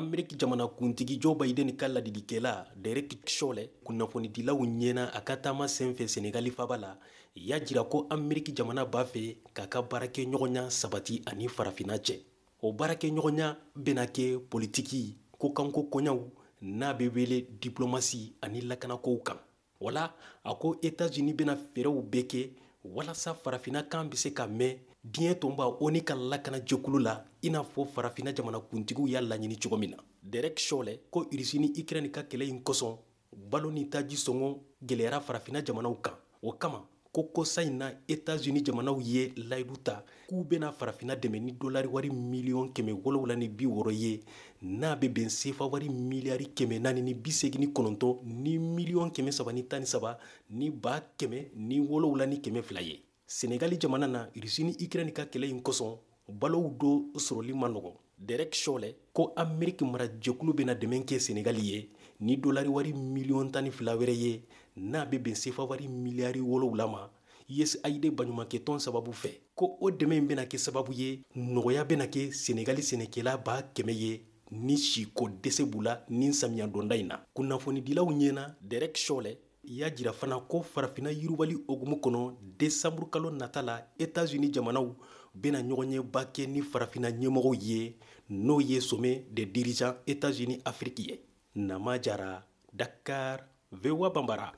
Ameriki jamanakuntigi Joe Biden ka ladilikɛla Derek Chollet, kunnafonidilaw ɲɛna a ka taama senfɛ Senegali faba la, y'a jira ko Ameriki jamana b'a fɛ k'a ka baarakɛɲɔgɔnya sabati ani farafinna cɛ. O baarakɛɲɔgɔnya bɛna kɛ politiki, kokanko koɲaw n'a bɛ wele diplomasi ani lakanakow kan. Wala a ko Etats-Unis bɛna fɛɛrɛw bɛɛ kɛ walasa farafinna kan bɛ se ka mɛn diɲɛ tɔnba ONU ka lakanajɛkulu la, i n'a fɔ farafinna jamanakuntigiw y'a laɲini cogo min na. Derek Chollet ko Irisi ni Ukraine ka kɛlɛ in kosɔn, balo ni taji sɔngɔ gɛlɛyara farafinna jamanaw kan. O kama ko kosa in na, Etats-Unis jamanaw ye layidu ta k'u bɛna farafinna dɛmɛ ni dolari wari 760 miliyɔn ye, n'a bɛ bɛn sefa wari miliyari 489 miliyɔn 313 ni 707,200 ye. Senegali jamana na, Irisi ni Ukraine ka kɛlɛ in kosɔn, balow dɔ sɔrɔli man nɔgɔ. Derek Chollet ko Ameriki marajɛkulu bɛna dɛmɛ kɛ Senegali ye ni dolari wari 12 miliyɔn wɛrɛ ye, n'a bɛ bɛn sefa wari miliyari 7 ma, USAID baɲumankɛtɔn sababu fɛ. Ko o dɛmɛ in bɛna kɛ sababu ye, nɔgɔya bɛna kɛ Senegali sɛnɛkɛla 100 000 ye ni siko dɛsɛ b'u la ni samiya donda in na. Kunnafonidilaw ɲɛna, Derek Chollet y'a jira fana ko farafinna yiriwali hukumu kɔnɔ, desanburu kalo nata la, Etats-Unis jamanaw bɛna ɲɔgɔnyeba kɛ ni farafinna ɲɛmɔgɔw ye, n'o ye sommet des dirigeants États-Unis Afrique ye. Nama Jara, Dakar, VOA Bambara.